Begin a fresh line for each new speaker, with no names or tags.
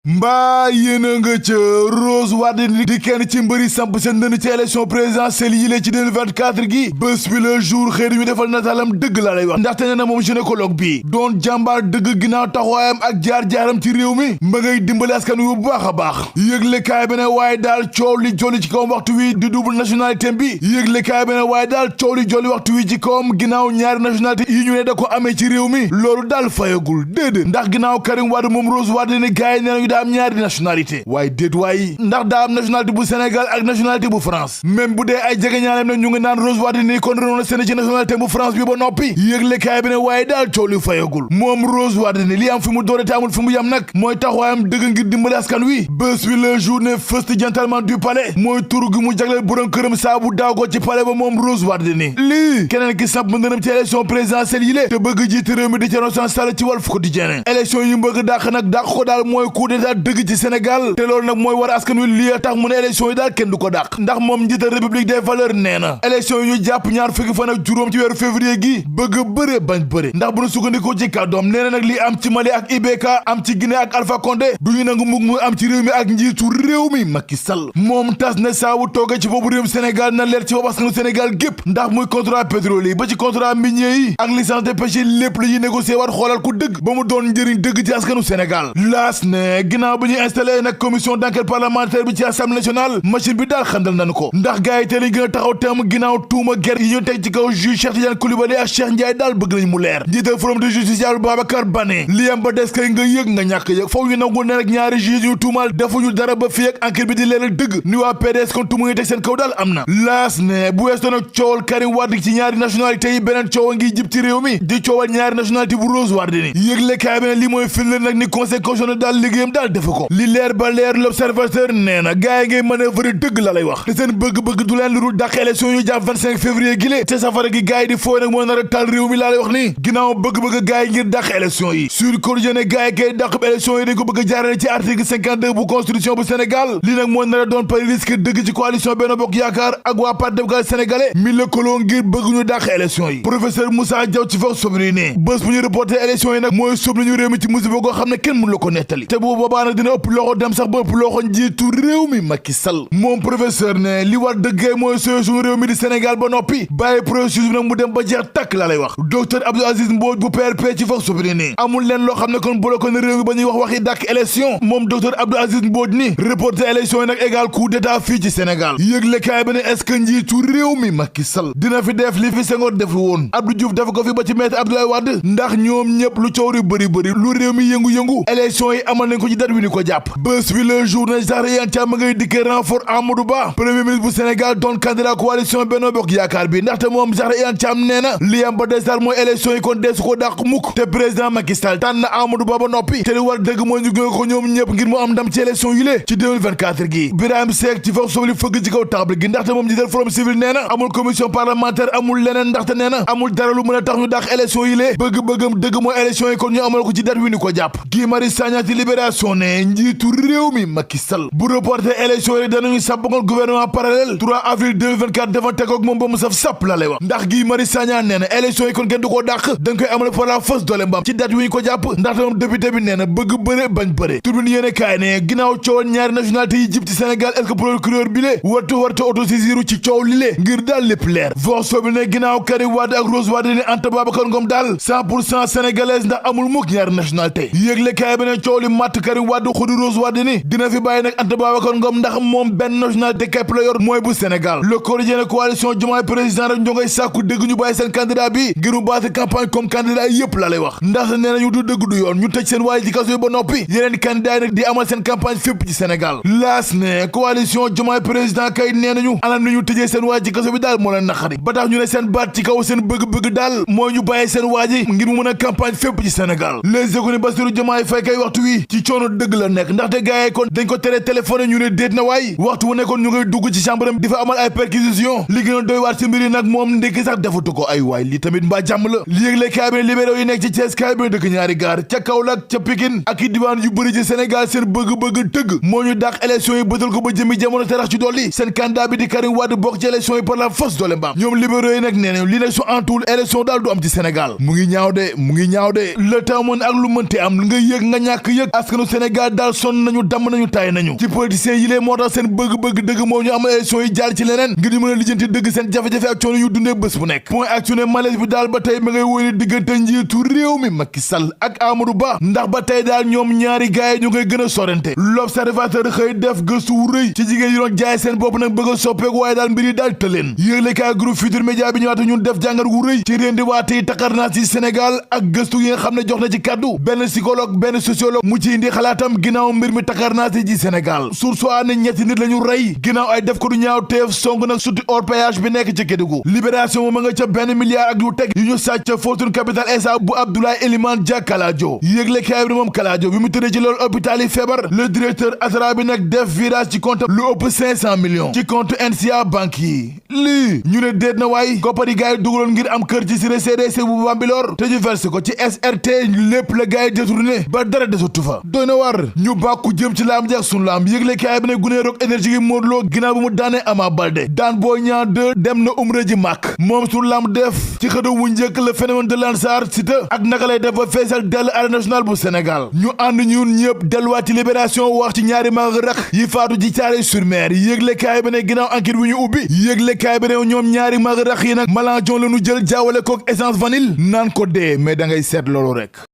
mbaa yéena nga ca Rose Wardini di kenn ci mbëri samp seen ndënd ci élection présidentielle yi ci 2024 gi bés bi le jour xëy ñu defal nataalam dëgg laa lay wax ndaxte nee na moom gynécologue bi doon jàmbaar dëgg ginnaaw taxawaayam ak jaar-jaaram ci réew mi mba ngay dimbali askan wi bu baax a baax yëglekaay bi ne waaye daal coow li jolli ci kawam waxtu wi di double nationalité bi yëglekaay bi ne waaye daal coow li jolli waxtu wi ci kawam ginnaaw ñaari nationalité yi ñu ne da ko amee ci réew mi loolu daal fayagul déedéet ndax ginnaaw Karim Wade moom Rose Wardini gaay nee daa am ñaari nationalité waaye déet waaye ndax daa am nationalité bu Sénégal ak nationalité bu France même bu dee ay jegeñaaleem nag ñu ngi naan Rose Wardini kon renoon seen ci nationalité bu France bi ba noppi yëglekaay bi ne waaye daal coow li fayagul moom Rose Wardini li am fi mu doore te amul fi mu yam nag mooy taxawaayam dëgg ngir dimbali askan wi bés bi le journée first gentleman du palais mooy tur gi mu jagleel borom këram saa bu daagoo ci palais ba moom Rose Wardini lii keneen ki samp ndënam ci élection présidentielle yi lée te bëgg jiite réew mi di Thierno Sall ci Walf Quotidien élection yi bëgg dàq nag dàq ko daal mooy coup d'état dëgg ci Sénégal te loolu nag mooy war askan wi lii tax mu ne élection yi daal kenn du ko dàq ndax moom njiital république des valeurs nee na élection yi ñu jàpp ñaar fukki fan ak juróom ci weeru février gi bëgg bëre bañ bëre ndax bu ñu sukkandikoo ci kàddoom nee na nag lii am ci Mali ak IBK am ci Guinée ak Alpha Condé du ñu nangu mug mu am ci réew mi ak njiitu réew mi Macky Sall moom tas ne saabu toogee ci boobu réewum Sénégal na leer ci bopp askanu Sénégal gépp ndax muy contrat pétrolier ba ci contrat minier yi ak licence de pêche lépp la ñuy négocier war xoolal ku dëgg ba mu doon njëriñ dëgg ci askanu Sénégal laas ne ginnaaw bi ñu installé nag commission d'enquête parlementaire bi ci assemblée nationale machine bi daal xandal nañu ko ndax gars yi te lañ gën a taxaw teem ginnaaw tuuma ger yi ñu teg ci kaw juge Cheikh Tidiane Coulibaly ak Cheikh Ndiaye daal bëgg nañ mu leer njiital forum de justiciable Babacar Bané li am ba des kay nga yëg nga ñàkk yëg foofu ñu nangul ne rek ñaari juge yu tuumaal defuñu dara ba fii ak enquête bi di leeral dëgg ni waa PDS kon tuuma ngi teg seen kaw daal am na laas ne bu weesoo nag coowal Karim Wade ci ñaari nationalité yi beneen coowa ngi jib ci réew mi di coowal ñaari nationalité bu Rose Wardini yëgle kaay bi ne li mooy firndeel nag ni conseil constitutionnel daal liggéeyam daal defe ko li leer ba leer l'observateur nee na gars yi ngay manœuvre dëgg la lay wax te seen bëgg-bëgg du leen lu dul dàq élection yu jàpp 25 février gi lée te safara gi gars yi di fooy nag moo nar a taal réew mi laa lay wax ni ginnaaw bëgg-bëgg gars yi ngir dàq élection yi sur Quotidien ne gars yi kay dàq élection yi dañ ko bëgg a jaarale ci article 52 bu constitution bu Sénégal li nag moo nar a doon pari risque dëgg ci coalition Benno Bokk Yaakaar ak waa Parti démocratique sénégalais mi lëkkaloo ngir bëgg ñu dàq élection yi professeur Moussa Diaw ci Vox Populi ne bés bu ñu reporté élection yi nag mooy sóob nañu réew mi ci musiba goo xam ne kenn mënu la ko nettali te bu boobaa nag dina ëpp loxo dem sax ba ëpp loxo njiitu réew mi Macky Sall moom professeur ne li war dëggee mooy sooy suñu réew mi di Sénégal ba noppi bàyyi processus bi nag mu dem ba jeex tàkk laa lay wax docteur Abdou Aziz Mbodj bu PRP ci Vox Populi ne amul leen loo xam ne kon bloqué na réew mi ba ñuy wax waxi dàkk élection moom docteur Abdou Aziz Mbodj ni reporter élection yi nag égal coup d'état fii ci Sénégal yëgle kaay bi ne est-ce que njiitu réew mi Macky Sall dina fi def li fi Senghor def woon Abdou Diouf dafa ko fi ba ci maître Abdoulaye Wade ndax ñoom ñëpp lu coow ri bëri lu réew mi yëngu-yëngu élection yi amal nañ ko ci date wi ni ko jàpp bés bi le journée ma ngay dikkee renfort Amadou Ba premier ministre bu Sénégal doon candidat coalition Benno Bokk Yaakaar bi ndaxte moom Zahra Iyane Thiam nee na li am ba des daal mooy élection yi kon deesu ko dàq mukk te président Macky Sall tànn na Amadou Ba ba noppi te li war dëgg mooy ñu gën ko ñoom ñëpp ngir mu am ndam ci élection yi lée ci 2024 gi Birahim Seck ci Vox Populi fëgg ci kaw table gi ndaxte moom jiital forum civil nee na amul commission parlementaire amul leneen ndaxte nee na amul dara lu mën a tax ñu dàq élection yi lée bëgg-bëggam dëgg mooy élection yi kon ñu amal ko ci date wi ni ko jàpp Guy Marius Sagna ci Libération ne njiitu réew mi Macky Sall bu reporté élection yi danañu sàppagoon gouvernement parallèle 3 avril 2024 dafa tegoog moom ba mu saf sàpp la lay wax ndax Guy Marius Sagna nee na élection yi kon kenn du ko dàq dañ koy amal par la force doole mbaam ci date wi ñu ko jàpp ndaxte moom député bi nee na bëgg bëre bañ bëre Tribune yéene kaay ne ginnaaw coowal ñaari nationalité yi jib ci Sénégal est-ce que procureur bi lée warta autosaisiru ci coow li lée ngir daal lépp leer Vox Populi ne ginnaaw Karim Wade ak Rose Wardini Anta Babacar Ngom daal 100% sénégalaise ndax amul mukk ñaari nationalité yëgle kaay bi ne coow li matt Karim Wade xudu Rose Wardini dina fi bàyyi nag Anta Babacar Ngom ndax moom benn nationalité képp la yor mooy bu Sénégal Le Quotidien coalition Diomaye président rek ñoo ngay sàkku dégg ñu bàyyi seen candidat bi ngir mu baati campagne comme candidat yëpp la lay wax ndax nee nañu du dëgg du yoon ñu tëj seen waaye ci kaso yi ba noppi yeneen candidat yi nag di amal seen campagne fépp ci Sénégal laas ne coalition Diomaye président kay nee nañu anam ni ñu tëjee seen waaye ci kaso bi daal moo leen naqari ba tax ñu ne seen baat ci kaw seen bëgg-bëgg daal mooy ñu bàyyi seen waaji ngir mu mën a campagne fépp ci Sénégal Les Échos ni Bassirou Diomaye Faye kay waxtu wi ci coono dëgg la nekk ndaxte gars yi kon dañ ko tere téléphone ñu ne déet na waay waxtu wu nekkoon ñu ngay dugg ci chambre am di fa amal ay perquisition li gën a doy waar ci mbir yi nag moom ndekki sax defatu ko ay waay li tamit mbaa jàmm la li yëgle kaay bi ne libéraux yi nekk ci Thiès kaay bi dëkk ñaari gaar ca Kaolack ca Pikine ak i diwaan yu bëri ci Sénégal seen bëgg-bëgg tëgg moo ñu dàq élection yi bëtal ko ba jëmi jamono te rax ci dolli seen candidat bi di Karim Wade bokk ci élection yi par la force doole mbaam ñoom libéraux yi nag nee nañu li ne su antuwul élection daal du am ci Sénégal mu ngi ñaaw de le temps mën ak lu mënti am nga yëg nga ñàkk yëg askanu Sénégal daal sonn nañu damm nañu tay nañu ci politiciens yi lee moo tax seen bëgg-bëgg dëgg moo ñu am élection yi jaar ci leneen ngir ñu mën a lijjanti dëgg seen jafe-jafe ak coono yu dundee bés bu nekk point ak ne malaise bi daal ba tey ma ngay wóy ne diggante njiitu réew mi Macky Sall ak Amadou Ba ndax ba tey daal ñoom ñaari gaay yi ñu ngay gën a sorante l'observateur xëy def gëstu wu rëy ci jigéen yi doon jaay seen bopp nag bëgg a soppeeku waaye daal mbir yi daal tëleen yéegle kaay groupe Futurs Médias bi ñëwaat ñun def jàngat wu rëy ci réendi waate yi takarnaas ci Sénégal ak gëstu yi nga xam ne jox na ci kàddu benn psychologue benn sociologue mu ci indi xalaatam ginnaaw mbir mi takarnaas yi ci Sénégal source a ne ñetti nit la ñu rey ginnaaw ay def ko du ñaaw teef song nag suti hors péage bi nekk ci Kédougou libération moom ma nga ca benn milliard ak yu teg yu ñu sàcc Fortune Capital SA bu Abdoulaye Elimane Dia Kaladio yéegle kaay bi moom Kaladio bi mu tëddee ci loolu hôpital yi feebar le directeur ASRA bi nag def virage ci compte lu ëpp 500 millions ci compte NCA banque yi lii ñu ne déet na waay koppar yi gars yi dugaloon ngir am kër ci Siré CDC bu Bambilor te ñu versé ko ci SRT lépp la gars yi détourné ba dara desatu fa doy na war ñu bàkku jëm ci laam jeex sunu laam yëgle kaay bi ne gunee roog énergie gi Modou Lo ginnaaw bu mu daanee Ama Baldé daan Boy Niang 2 dem na umra ji màkk moom sunu laam def ci xëdëw wu njëkk le phénomène de Lansar Siteu ak naka lay def ba feesal dell arène nationale bu Sénégal ñu ànd ñun ñëpp delluwaat ci libération wax ci ñaari mag rax yi faatu ci Thiaroye-sur-Mer yëgle kaay bi ne ginnaaw enquête wu ñu ubbi yëgle kaay bi ne ñoom ñaari mag rax yi nag malanjon la ñu jël jaawale kook essence vanille naan ko dee mais da ngay seet loolu rek